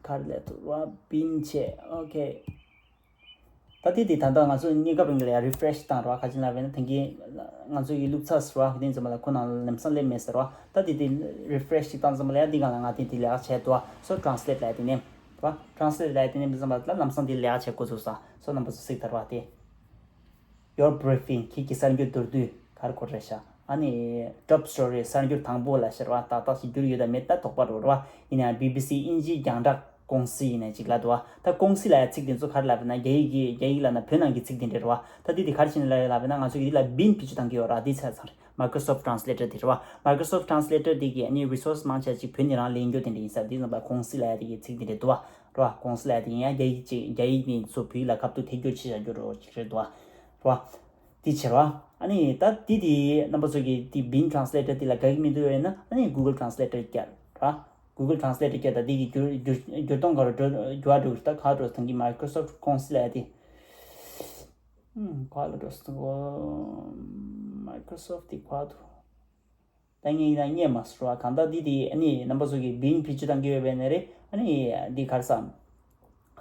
ག་རེ་ལབ་ཐུབ་ར། Bing་བྱས། okay། ད་དེ་དེ་ད་ལྟ་ང་ཚོ་གནས་སྐབས་རིང་ལ་ཡ་refresh་བཏང་ར། ག་ཅི་ལབ་ན་ད་གིན་ང་ཚོ་ཡི་བླུགས་ཚར་ཟེར་བ། དེ་ཙམ་པ་ལ་ཁོ་ནང་ལམ་སང་སླེབས་མེད་ཟེར་བ། ད་དེ་དེ་refresh་ཅིག་བཏང་ཙམ་པ་ལ་ཡ་འདི་སྒང་ལ་ང་དེ་དེ་ལས་ཀ་བྱས་འདུག་བ། so translate་ལབ་དེ་ནས་བ། translate་ལབ་དེ་ནས་འདི་ཙམ་པ་ལ་ལམ་སང་དེ་ལས་ཀ་བྱས་འགོ་ཚུགས་ས། so་རྣམ་པ་ཚོ་གཟིགས་ཚར་བ་དེ། Your Briefing། ཁྱེད་ཀྱི་གསར་འགྱུར་མདོར་བསྡུས་ག་རེ་གོ་རེད་ཤག་ཨ་ནི་Top Story། གསར་འགྱུར་དང་པོ་ལ་ཟེར་བ། ཏག་ཏག་ཞིག་བསྒྱུར་ཡོད་དམ་མེད་ད་དོགས་པ་རེད་བ། ཡིན་ནའང་བི་བི་སི་དབྱིན་ཇིའི་རྒྱང་བསྒྲགས་ཀུང་སི་ཡིན་ནའི་ཅིག་ལབ་འདུག་བ། ད་ཀུང་སི་ལབ་ཡ་ཚིག་དེ་ཚོ་ག་རེ་ལབ་ན་རྒྱ་ཡིག་གི་རྒྱ་ཡིག་ལབ་ན་བོད་ནང་གི་ཚིག་དེ་འདྲ་རེད་བ། ད་འདི་དེ་ག་རེ་བྱས་ནས་ལབ་ཡ་ལབ་ན་ང་ཚོ་གི་འདི་ལ་Bing་བེད་སྤྱོད་བཏང་གི་ཡོད་ར། འདི་ཚ་ཚང་རེད། Microsoft Translator་དེ་རེད་བ། Microsoft Translator་དེ་གི་ཨ་ནི་resource་མང་ཆེ་ཅིག་བོད་ནས་རང་ལེན་རྒྱུ་དེ་འདྲ་ཡིན་ས། འདི་ཙམ་པ་ཀུང་སི་ལབ་ཡ་དེ་གི་ཚིག་དེ་འདྲ་འདུག་བ། རེད་བ། ཀུང་སི་ལབ་ཡ་དེ་ཡིན་ཡང་རྒྱ་ཡིག་ཅིག་རྒྱ་ཡིག་ནས་ཚུར་བོད་ལ་ཁ་ཐུག་ཐད་སྒྱུར་བྱེད་བྱ་རྒྱུ་རོ་ཅིག་རེད་འདུག་བ། རེད་བ། དེ་བྱེད་རོགས། ཨ་ནི་ད་དེ་དེ་རྣམ་པ་ཚོ་གིས་དེ་Bing Translator་དེ་ལ་དགའ་གི་མི་འདུག་ཡོད་ན་ཨ་ནི་Google Translator་བསྐྱར་ར། Google Translator་བསྐྱར་ད་དེ་གི་འགྱུར་འགྱུར་འགྱུར་སྟངས་ག་རུ་འགྲོ་འགྱུར་བ་འགྲོ་ད་ག་འགྲོ་ཐང་གི་Microsoft་ཀུང་སི་ལབ་ཡ་དེ། ཧུམ། ག་ལ་འགྲོ་སོང་གོ། Microsoft་དེ་ག་འདུག་ད་ངས་ཡིན་ན་རྙེད་མ་སོང་བ། གང་ལྟར་འདི་དེ་ཨ་ནི་རྣམ་པ་ཚོ་གིས་Bing་བེད་སྤྱོད་གཏང་གི་ཡོད་པས་ནས་རེད། ཨ་ནི་འདི་ག་རེ་ཟ།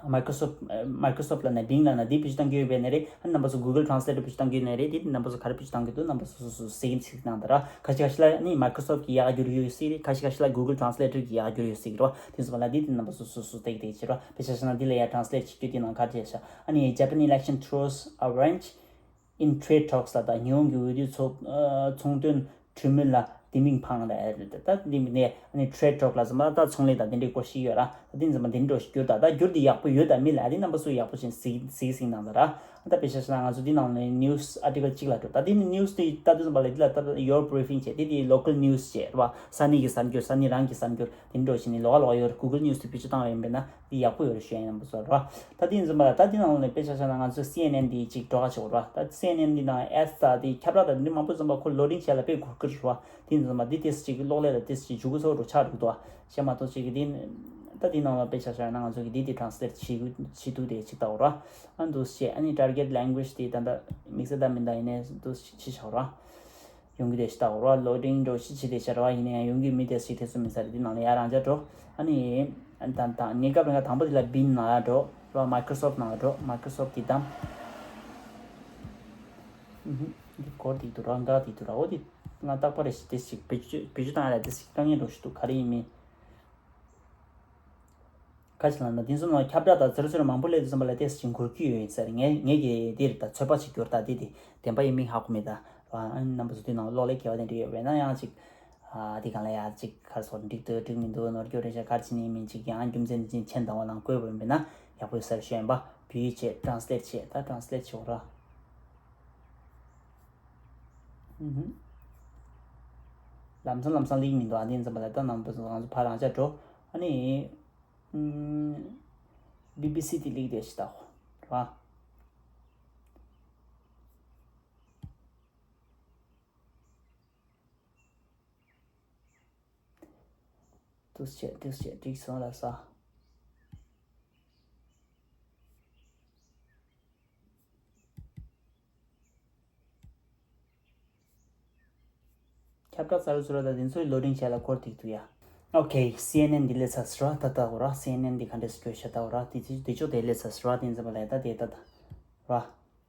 Microsoft Microsoft་ལབ་ན་Bing་ལབ་ན་འདི་བེད་སྤྱོད་གཏང་གི་ཡོད་པས་ནས་རེད། ཨ་ནི་རྣམ་པ་ཚོ་Google Translator་བེད་སྤྱོད་གཏང་གི་ཡོད་ནས་རེད། འདི་རྣམ་པ་ཚོ་ག་རེ་བེད་སྤྱོད་གཏང་གི་འདུག་རྣམ་པ་ཚོ་སོ་སོ་གཟིགས་གཟིགས་གནང་དང་ར། ཁ་ཤས་ཁ་ཤས་ལ་ཨ་ནི་Microsoft་གི་ཡག་བསྒྱུར་ཡོད་སྲིད་རེད། ཁ་ཤས་ཁ་ཤས་ལ་Google Translator་གི་ཡག་བསྒྱུར་ཡོད་སྲིད་རེད་བ། དེ་ཚོ་བ་ལ་འདི་དེ་རྣམ་པ་ཚོ་སོ་སོ་ཏིག་ཏིག་བྱེད་ར། དཔེ་ཆ་བཞག་ན་འདི་ལ་ཡ་translate་བྱེད་རྒྱུ་དེ་ནང་ག་རེ་བྱས་ཤག་ཨ་ནི་Japan election throws a wrench in trade talks་ལ་ད་ཉི་ཧོང་གི་འོས་བསྡུ་ཚོགས་ཨ་ཚོང་དོན་གྲོས་མོལ་འཕངས་ལ་ད་འདི་མི་ནས་ཨ་ནི་trade talk་ལ་ཙམ་པ་ད་ཚོང་ལས་དང་དེ་འདྲའི་སྐོར་ཞིག་ཡོད་ར། ད་འདི་ཙམ་པ་འདི་འདྲ་ཞིག་བསྒྱུར་ད་ད་བསྒྱུར་འདི་ཡག་པོ་ཡོད་དམ་མེད་ལ་ཨ་ནི་རྣམ་པ་ཚོ་ཡག་པོ་ཞིག་གཟིགས་གཟིགས་གཟིགས་གནང་ད་ར། ད་དཔེ་ཆ་བཞག་ན་ང་ཚོ་འདི་ནང་ནས་news article་གཅིག་ལ་འགྲོ། ད་འདི་ནི་news་དེ་ལྟ་དུས་ཙམ་པ་ལ་འདི་ལ་ལྟ་your briefing་བྱས་དེ་དེ་local news་བྱས་ར་བ། ས་གནས་ཀྱི་གསར་འགྱུར་ས་གནས་རང་གི་གསར་འགྱུར་དེ་འདྲ་ཞིག་ནི་ལོགས་ལོགས་ཡོད་ར། Google News་དེ་བེད་སྤྱོད་བཏང་བ་ཡིན་པས་ན། འདི་ཡག་པོ་ཡོད་རེད་ཞུ་ཡ་ཡིན་པ་སོགས་རེད་བ། ད་འདི་ཡིན་ཙམ་པ་ལ་ད་འདི་ནང་ལ་དཔེ་ཆ་བཞག་ན་ང་ཚོ་སི་ཨེན་ཨེན་འདི་ཅིག་འགྲོ་ག་ཆོག་རེད་བ། ད་སི་ཨེན་ཨེན་འདི་ནང་ads་དང་འདི་ཁྱབ་བསྒྲགས་དང་འདི་མང་པོ་ཙམ་པ་ཁོ་loading་བྱས་ལ་དཔེ་འགོར་གི་རེད་བ། འདི་ཡིན་ཙམ་པ་འདི་ཏོག་ཙམ་ཅིག་གློག་ཀླད་ལ་ཏོག་ཙམ་ཅིག་འཇུག་གི་ཚོགས་འགྲོ་ཆགས་འགྲོ་གི་འདུག་བ། བྱས་མ་གཏོགས་ཅིག་གི་འདི་ད་འདི་ནང་ལ་དཔེ་ཆ་བཞག་ན་ང་ཚོ་གི་འདི་འདི་translate་བྱེད་དགོས་བྱེད་དུས་དེ་ཅིག་ལྟ་འོ་རེད་བ། ཨ་འདུག་སེ་བྱས་ཨ་ནི་target language་དེ་ད་ལྟ་དམིགས་བསལ་ད་མིན་ད་ཡིན་ནའི་འདུག་སེ་བྱས་ཆགས་འོ་རེད་བ། ཡོང་གི་རེད་ཞེས་བལྟ་འོ་ར། loading་འགྲོ་ཤི་ཆི་དེ་ཤར་བ་ཡིན་ན་ཡང་ཡོང་གི་མི་དེ་ཞིག་དེ་ཚོ་མི་ས་རེད། འདི་ནང་ལ་ཡ་རང་ཅག་འགྲོ། ཨ་ནི་ཨ་ནི་དང་དང་ངེད་སྐབས་རིང་དང་པོ་དེ་ལ་Bing་ནང་ལ་འགྲོ་ར། Microsoft་ནང་ལ་འགྲོ། Microsoft་དེ་དང་། ཨུ་ཧུ། འདི་སྐོར་དེ་འདུག་ར། འགག་དེ་འདུག་ར། འོ་དེ་ང་རྟག་པར་རེ་ཞིག་དེ་ཞིག་བེད་སྤྱོད་བེད་སྤྱོད་བཏང་ཡ་ལ་དེ་ཞིག་དཀའ་ངལ་འགྲོ་ཞིག་འདུག་ག་རེ་ཡིན་མིན། ཁ་ཅིག་ལ་ན་དེ་ཚོ་ནང་ཁྱབ་བསྒྲགས་དང་ཟེར་ཟེར་མང་པོ་སླེབས་དུས་ཙམ་པ་ལ་ཏོག་ཙམ་འགུལ་སྐྱོད་ཡོད་ཡིན་ས་རེད། ངས་ངས་ཀྱིས་འདིར་ད་ཚོད་དཔག་ཅིག་བསྒྱུར་ད་དེ་དེ་བདེན་པ་ཡིན་མིན་ཧ་གོ་མེད་ད། ཨ་ནི་རྣམ་པ་ཚོ་དེ་ནང་གློག་ཀླད་མཁས་པ་དེ་འདྲ་ཡོད་པས་ན་ཡང་ཅིག་ཨ་དེ་གང་ལ་ཡ་ཅིག་ཁར་སོགས་འགྲིག་འདུག་འགྲིག་མི་འདུག་ནོར་སྐྱོ་རེད་ཤག་གར་ཕྱིན་ནས་མིན་ཅིག་ཡང་རྒྱུ་མཚན་ཅིག་མཆན་དང་བ་ནང་བཀོད་པ་ཡིན་པས་ན་ཡག་པོ་ཡོད་ས་རེད་ཤོད་ཡིན་པ། བོད་ཡིག་བྱས་translate་བྱས་ད་translate་བྱེད་འོ་ར། ཨུ་ཧུ། ལམ་སང་ལམ་སང་ལེགས་མི་འདུག་ཨ་དེ་ཡིན་ཙམ་པ་ལ་ད་རྣམ་པ་ཚོ་ང་ཚོ་ཕར་རང་ཅག་འགྲོ། ཨ་ནི། ཨུམ། བི་བི་སི་དེ་ལེགས་བསྡད་ཞིག་ལྟ་འོ། ར། དུས་ཆད་དུས་ཆད་འགྲིག་སོང་ལ་ས། ཁྱབ་བསྒྲགས་ཚར་ཚུར་ད་དེ་ཚོའི་loading་བྱས་ལ་འཁོར་ཐིག་ཐུག་ཡ། ཨོ་ཁེ། སི་ཨེན་ཨེན་འདི་ལས་ཚ་ཟེར་བ་ད་ལྟ་འོ་ར། སི་ཨེན་ཨེན་འདི་ག་འདྲས་སྐྱོ་ཤ་ད་འོ་ར། དེ་ཚོ་དེ་ཕྱོགས་དེ་ལས་ཚ་ཟེར་བ་དེ་འཛམ་པ་ལས་ད་དེ་ད་ད་ར།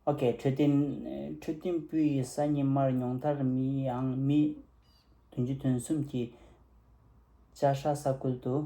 ཨོ་ཁེ། འཕྲོད་བསྟེན་འཕྲོད་བསྟེན་པུའུ་ཡི་གཟའ་ཉི་མར་ཉུང་མཐར་མི་ཡང་མི་བདུན་ཅུ་དོན་གསུམ་གྱིས་ཅཱ་ཧྲ་ས་ཁུལ་དུ།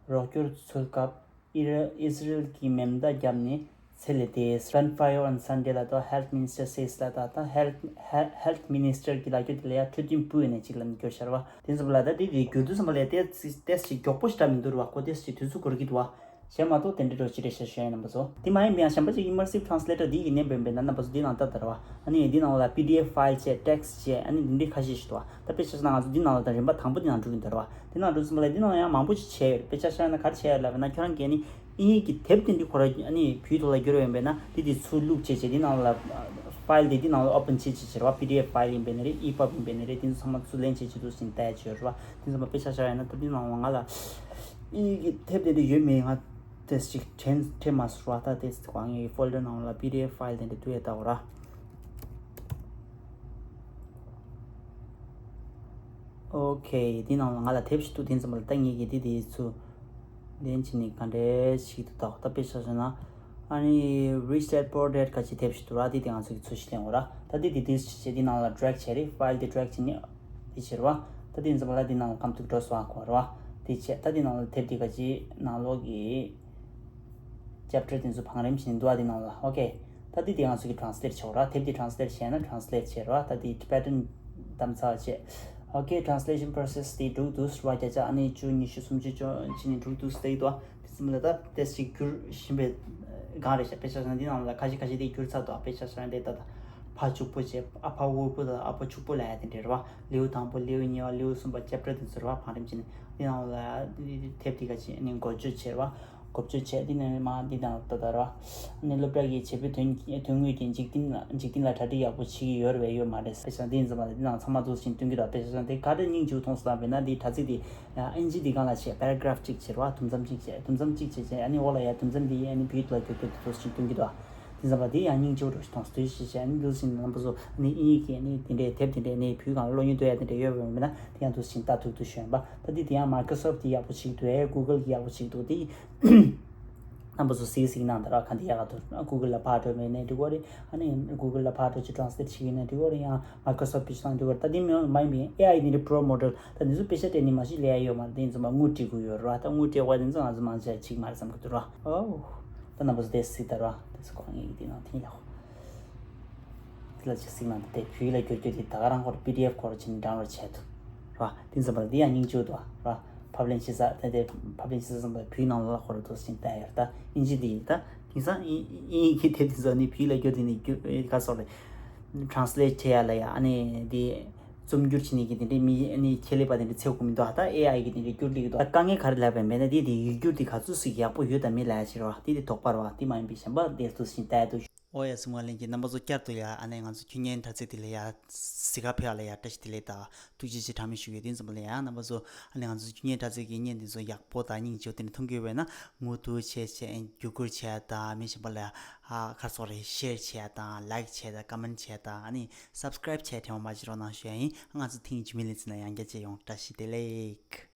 རོགས་སྐྱོར་འཚོལ་སྐབས་ཨི་ར་ཨི་སི་རེལ་གྱིས་མེ་མདའ་བརྒྱབ་ནས་ཚེ་ལས་འདས། Gunfire on Sunday ལ་དང་Health Minister says ལ་དང་ད་Health Health Minister གྱི་ལ་རྒྱུ་དེ་ལ་ཡང་འཕྲོད་བསྟེན་པུའུ་ནས་ཅིག་ལ་འགྱུར་ཤར་བ་དེ་ཚོ་ལ་ད་དེ་གི་འགྱུར་དུས་ཙམ་པ་ལས་ཏེ་ཏེ་ཞིག་མགྱོགས་པོ་ཞིག་འདྲ་མི་འདུག་ར་བ། ཁོ་ཏེ་ཞིག་དུས་ཚོད་འགོར་གྱི་འདུག་བ། བྱས་མ་གཏོགས་དེ་འདྲའི་འགྲོ་ཅི་རེད་ཤག་ཞུ་ཡ་ཡིན། རྣམ་པ་ཚོ་དེ་མ་ཡིན་པའི་ཡང་གཞན་པ་ཅིག་Immersive Translator འདི་ཡི་ནས་འབེན་འབེན་ན་རྣམ་པ་ཚོ་འདི་ནང་ལྟ་དར་བ། ཨ་ནི་འདི་ནང་ལ་PDF file བྱས། text བྱས། ཨ་ནི་འདི་འདྲའི་ཁ་ཤས་ཤིག་འདུག་བ། ད་དཔེ་ཆ་བཞག་ན་ང་ཚོ་འདི་ནང་ལ་ད་རིམ་པ་དང་པོ་འདི་ནང་འགྲོ་གི་འདུག་བ། འདི་ནང་འགྲོ་ཙམ་པ་ལ་འདི་ནང་ཡང་མང་པོ་ཅིག་བྱས་ཡོད་རེད། དཔེ་ཆ་བཞག་ན་ག་རེ་བྱས་ཡོད་ལབ་ན། ཁྱོད་རང་གིས་ནི་དབྱིན་ཡིག་གི་དེབ་དེ་འདི་ཁོ་ར་ཨ་ནི་བོད་ཐོག་ལ་བསྒྱུར་བ་ཡིན་པས་ན་འདི་དེ་ཚུར་བླུགས་བྱས་བྱས་འདི་ནང་ལ་file དེ་འདི་ནང་ལ་open བྱས་བྱས་བྱས་རེད་བ། PDF file ཡིན་པས་ན་རེད། EPUB ཡིན་པས་ན་རེད། དེ་ཚོ་ཚང་མ་ཚུར་ལེན་བྱས་བྱས་འདུག་ཟིན་བལྟས་བྱས་རེད་བ། དེ་ཚང་མ་དཔེ་ཆ་བཞག་ཡོད་ན་ད་འདི་ནང་ལ་ང་ལ་དབྱིན་ཡིག་གི་དེབ་དེ་འདྲ་ཡོད་མེད་ང་ཏོག་ཙམ་ཅིག་དྲན་དྲན་མ་སོང་ར། ད་ཏོག་ཙམ་ཁོ་ངའི་folder ནང་ལ་PDF file དེ་འདྲ་འདུག་ཡ་ལྟ་བ་ར། ཨོ་ཁེ། འདི་ནང་ལ་ང་ལ་དེབ་ཞིག་འདུག་དེ་ཙམ་པ་ལ་ད་ངེད་ཀྱིས་འདི་དེ་ཚུར་ལེན་བྱས་ནས་ག་འདྲས་ཞིག་འདུག་ད་ད་དཔེ་ཆ་བཞག་ན་ཨ་ནི་Rich Dad Poor Dad ག་ཅིག་དེབ་ཞིག་འདུག་ར། འདི་དེ་ང་ཚོ་གིས་ཚུར་ཞིག་ལེན་དགོས་ར། ད་འདི་དེ་དེ་ཞིག་བྱས་འདི་ནང་ལ་drag བྱས་རེད། file དེ་drag བྱས་ནས་འདི་བྱས་ར་བ། ད་འདི་ཙམ་པ་ལ་འདི་ནང་ལ་come to gross one གོ་ར་བ། འདི་བྱས་ད་འདི་ནང་ལ་དེབ་འདི་ག་ཅིག་ནང་ལོགས་ཀྱི་chapter དེ་ཚོ་བང་རིམ་བྱས་ནས་འདུག་ཨ། དེ་ནང་ལ་ཨོ་ཁེ། ད་དེ་དེ་ང་ཚོ་གི་translate བྱེད་ར། དེབ་དེ་translate བྱས་ན་translate བྱེད་ར། ད་དེ་Tibetan དམ་ཚགས་བྱས། ཨོ་ཁེ། translation process དེ་འགྲུབ་འདུག་ར། བརྒྱ་ཆ་ཨ་ནི་བཅུ་ཉི་ཤུ་སུམ་ཅུ་བཅོ་ཕྱིན་ནས་འགྲུབ་འདུག་ཟེར་གྱི་འདུག་ཨ། དེ་ཙམ་ལ་ད་ཏོག་ཙམ་བསྒྱུར་བཞིན་པའི་སྒང་རེད་ཤག་དཔེ་ཆ་བཞག་ན་འདི་ནང་ལ་ཁ་ཤས་ཁ་ཤས་དེ་བསྒྱུར་ཚར་འདུག་དཔེ་ཆ་བཞག་ན་དེ་ད་ད་ཕ་ཕྱུག་པོ་བྱས། ཨ་ཕ་དབུལ་པོ་དང་ཨ་ཕ་ཕྱུག་པོ་ལབ་ཡ་དེ་འདྲ་རེད་བ། ལེའུ་དང་པོ་ལེའུ་གཉིས་པ་ལེའུ་གསུམ་པ་chapter དེ་ཚོ་རེད་བ། བང་རིམ་བྱས་ནས་འདི་ནང་ལ་དེབ་དེ་ག་ཅིག་ནི་འགོ་བརྗོད་བྱས་རེད་བ། འགོ་བརྗོད་བྱས་དེ་ནས་མ་འདི་དང་ད་ད་ར། ཨ་ནི་སློབ་གྲྭ་གི་བྱེད་པོའི་དོན་དོན་དངོས་ཀྱི་འཇིག་རྟེན་ལ་འཇིག་རྟེན་ལ་གྲ་སྒྲིག་ཡག་པོ་བྱེད་ཀྱི་ཡོད་རེད་པས་ཡོད་མ་རེད། དཔེ་ཆ་འདི་ཡིན་ཙམ་པ་ལ་འདི་ནང་ཚང་མ་འདུག་ཟིན་སྟོན་གྱི་འདུག་དཔེ་ཆ་ཆ་འདི་ག་འདྲ་སྙིང་རྗེ་པོ་མཐོང་སོང་ལབ་པས་ན། འདི་དྲ་ཚིགས་འདི་ཨིན་ཇི་འདི་སྒང་ལ་བྱས་paragraph གཅིག་བྱས་ར་བ། དུམ་མཚམས་གཅིག་བྱས། དུམ་མཚམས་གཅིག་བྱས་བྱས་ཨ་ནི་འོག་ལ་ཡ་དུམ་མཚམས་འདི་ཨ་ནི་བོད་ལ་བསྒྱུར་རྒྱུ་འདུག་ཟིན་སྟོན་གྱི་འདུག་དེ་ཙམ་པ་འདི་ཡང་སྙིང་རྗེ་པོ་འདྲ་ཞིག་མཐོང་སོང་། དུས་ཕྱིས་བྱས་ཨ་ནི་འདུག་ཟིན་རྣམ་པ་ཚོ་ཨ་ནི་ཨིན་ཡིག་གི་ཨ་ནི་དེ་འདྲའི་དེབ་དེ་འདྲའི་ཨ་ནི་བོད་སྒང་ལ་ཀློག་མྱོང་འདོད་ཡ་དེ་འདྲ་ཡོད་པ་མིན་ན་དེ་ཡང་འདུག་ཟིན་ལྟ་ཐུབ་ཐུབ་ཞུ་ཡིན་པ། ད་འདི་དེ་ཡང་Microsoft གི་ཡག་པོ་ཞིག་འདུག་ཨེ། Google གི་ཡག་པོ་ཞིག་འདུག་དེ་རྣམ་པ་ཚོ་གཟིགས་གཟིགས་གནང་དང་ར། ག་འདི་ཡག་ག་འདུག Google ལ་ཕར་འགྲོ་མེད་ནས་འགྲིག་གི་རེད། ཨ་ནི་Google ལ་ཕར་འགྲོ་ཅིག་translate བྱེད་ཀྱི་ན་འགྲིག་གི་རེད། ཡང་Microsoft གི་ཅིག་བཏང་འགྲིག་གི་རེད། ད་འདི་མི་མ་ཡིན་པའི་ཨེ་ཨའི་འདི་འདྲའི་pro model ད་འདི་ཚོ་དཔེ་ཆ་སྤྲད་ནི་མ་གཞི་ལས་ཡ་ཡོད་མ་རེད། འདི་ཚོ་མ་དངུལ་སྤྲད་དགོས་ཡོད་རེད་བ། ད་དངུལ་སྤྲད་དགོས་འདི་ཚོ་ང་ཚོ་མང་ཆེ་ཅིག་མ་རེད་བསམ་གི་འདུག་ར། ཨོ། ད་རྣམ་པ་ཚོ་དེ་གཟིགས་དང་ར། དེ་ཚོ་གང་ངེས་ཀྱི་འདི་ནང་དེ་ལ་ཧོ། དེ་ལ་ཅིག་གཟིགས་ན་དེ་བོད་ལ་བསྒྱུར་རྒྱུ་དེ་ད་ག་རང་ཁོ་ར་PDF ཁོ་ར་ཕྱིན་འདྲ་བར་བྱས་འདུག་ར། དེ་ཙམ་པ་ལ་དེ་ཡང་སྙིང་རྗེ་པོ་འདུག་ར། ཕབ་ལེན་བྱེད་ས་དེ་དེ་ཕབ་ལེན་བྱེད་ས་ཙམ་པ་བོད་ནང་ལ་ཁོ་ར་འདུག་ཟིན་བལྟས་ཡོད། ད་ཨིན་ཇི་དེ་ཡིན། ད་དེང་སང་ཨིན་ཨིན་ཡིག་གི་དེབ་དེ་ཚོ་ནི་བོད་ལ་བསྒྱུར་དེ་ནི་བསྒྱུར་ག་སོགས་རེད། translate བྱེད་ཡ་ལ་ཡ་ཨ་ནི་དེ་རྩོམ་སྒྱུར་བྱེད་ནི་གི་དེ་འདྲའི་མི་ཨ་ནི་ཆེད་ལས་པ་དེ་འདྲ་ཚེ་གོ་མི་འདུག་ད་ཨེ་ཨའི་གི་དེ་འདྲའི་བསྒྱུར་ལས་གི་འདུག་ད་དཀའ་ངལ་ག་རེ་ལབ་པ་མེད་ན་དེ་དེ་ཡིག་སྒྱུར་དེ་ག་ཚོད་ཟིག་ཡག་པོ་ཡོད་དམ་མེད་ལབ་ཡ་ཕྱིར་བ་དེ་དེ་དོགས་པ་རེད་བ། དེ་མ་ཡིན་པའི་གཞན་པ་དེ་འདུག་ཟིན་བལྟས་འདུག་ཨོ་ཡ་སྲུང་བ་ལྷན་རྒྱས་རྣམ་པ་ཚོ་བསྐྱར་དུ་ཡ་ཨ་ནེ་ང་ཚོ་ཁྱོད་ཉན་དྲ་ཚིགས་དེ་ལ་ཡ་གཟིགས་ག་ཕེབས་པ་ལ་ཡ་བཀྲ་ཤིས་བདེ་ལེགས་དང་ཐུགས་རྗེ་ཆེ་གྲངས་མེད་ཞུ་གི་ཡོད། དེ་ཙམ་པ་ལ་ཡ་རྣམ་པ་ཚོ་ཨ་ནེ་ང་ཚོ་ཁྱོད་ཉན་དྲ་ཚིགས་ཀྱི་བརྙན་དེ་ཚོ་ཡག་པོ་དང་སྙིང་རྗེ་པོ་དེ་འདྲ་མཐོང་གི་ཡོད་པས་ན་མུ་མཐུད་བྱས་བྱས་བརྒྱུད་སྐུར་བྱས་དང་མི་གཞན་པ་ལ་ཨ་ཁར་སོགས་རེ་share བྱས་དང་like བྱས་དང་comment བྱས་དང་ཨ་ནེ་subscribe བྱས་དྲན་པ་མ་བརྗེད་རོགས་གནང་ཞུ་ཡ་ཡིན། ང་ཚོ་ཐེངས་རྗེས་མའི་ལེ་ཚན་ལ་ཡང་བསྐྱར་མཇལ་ཡོང་། བཀྲ་ཤིས་བདེ་ལེགས།